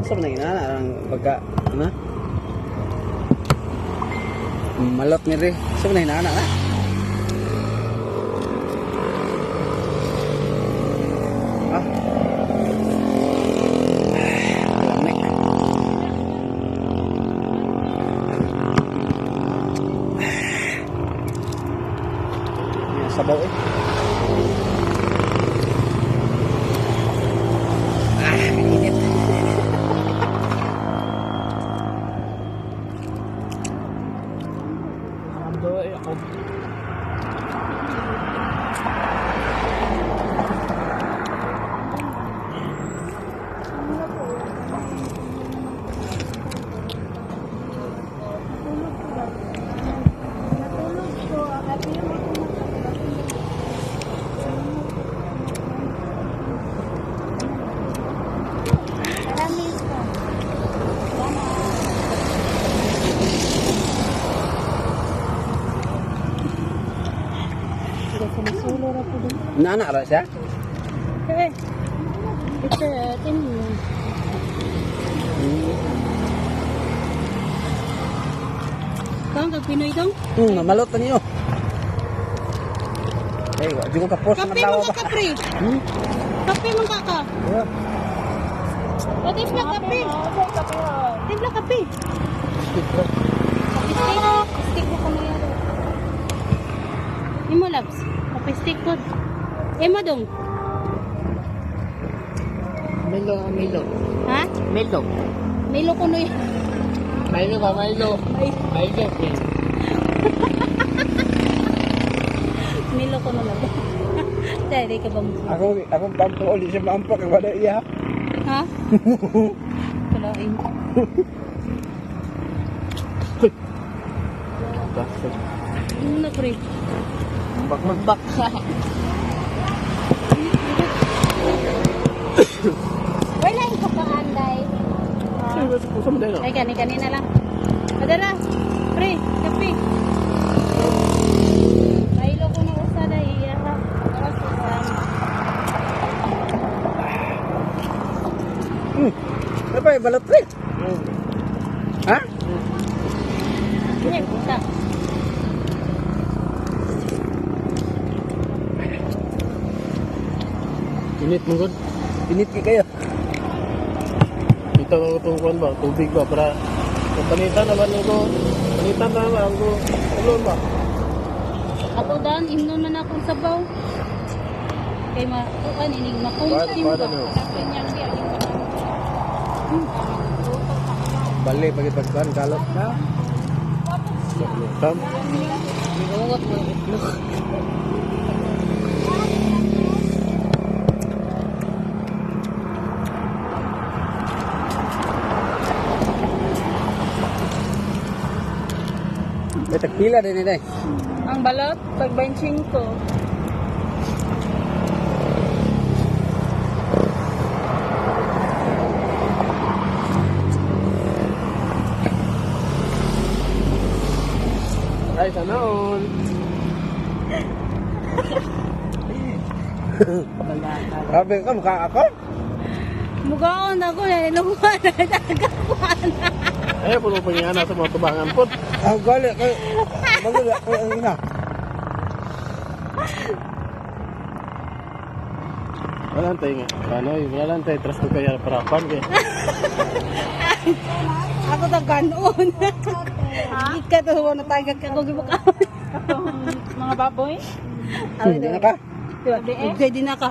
Sa man na ang pagka ano? Malot ni ri. Sa man na na. Ah. Lamig. Yung sabaw eh. Ah, init. Ako. Natulog ko. At yung ako. Marami ito. Nana ra siya? Eh, ito, tingnan. Kang kag Pinoy dong. Malot na niyo. Eh, wa jud ko kapos na Kape tawa man ba. ka kapre. Hmm? Kape man ka ka. Yeah. Patimpla kape. Timpla kape. Stick. Stick mo kami yan. Imo labs. Kape stick po. Imo dong. Milo, Milo. Ha? Milo. Milo ko no yan. Milo ba, Milo? Milo, please. Milo ko no lang. Dahil ka ba mo? Ako ako pampo ulit siya maampak kay wala iya. Ha? Kalain. Ano na pre? Bak Bak. Wala yung kapaan, day. Sa mo din, Ay, gani gani na lang. Padara. Pre, kape. Milo ko na usa na iya ha. Oras usa. Ano pa balot rin? Ha? Hindi, puta. Init mo gud. Init kay kayo. Ito ang itong kuwan ba? Tubig ba? Para kung panitan naman ko. Panitan naman ko. Ano ba? Ako daan, imnon man akong sabaw. Kay ma, kuan ining makumot din Para ba? no. Bali pagit pagkuan kalot na. Tam. May tagpila din ni. Ang balot, pag 25. Ay, sana all. Sabi ka mukha ako. Mugaon ako na iluman na tagakuan. Ay, puno pa niya na sa mga tubangan po. Ang gali kay magula kay ang ina. Wala lang tayo nga. Ano, wala lang tayo. Trust ko kaya parapan kaya. Ako ta ganon. Ika to na tagak ako gibukaon. Mga baboy? Hindi na ka. Diba? Ugay din na ka.